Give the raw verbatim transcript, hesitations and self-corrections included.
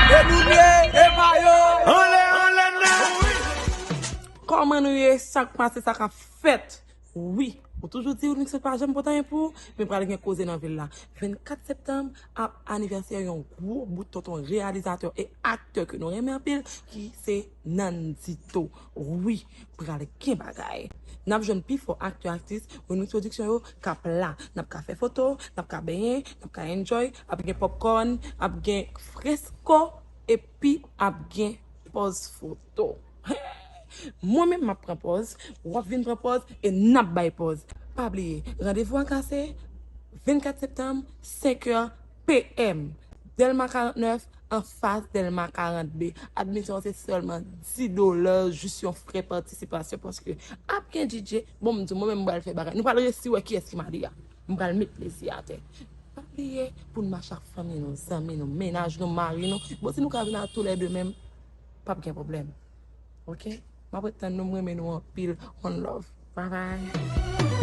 E nou ye, e pa yo. Kòman nou ye? Sa k pase, sa k ap fèt? Wi, ou toujou di Remix pa janm pote anyen pou ou, men pral gen koze nan vil la. Vennkat septanm ap anivèsè yon gwo bout tonton reyalizatè e aktè ke nou renmen anpil, ki se Nandito. Wi, pral gen bagay. N ap jwenn pi fò aktè, aktris Remix Production yo k ap la. N ap ka fè foto, n ap ka benyen, n ap ka enjoy, ap gen popcorn, ap gen fresko, epi ap gen pòz foto. Mwen menm m ap pran pòz, w ap vin pran pòz e n ap bay pòz. Pa bliye, randevou an kase vennkat septanm, senk è P M. Dèlma karant nèf, anfas Dèlma karant B. Admisyon an se sèlman dis dola, jis yon frè patisipasyon, paske ap gen D J, bon, m di w, mwen menm m pral fè bagay. Nou pral resi wè kiyès ki Malia. M pral met plezi atè. Pa bliye pou n mache ak fanmi nou, zanmi nou, mennaj nou, mari nou. Bon, si nou ka vin a toulède menm, p ap gen pwoblèm. Oke? M ap ret tann nou, m renmen nou anpil. One love. Bye bye.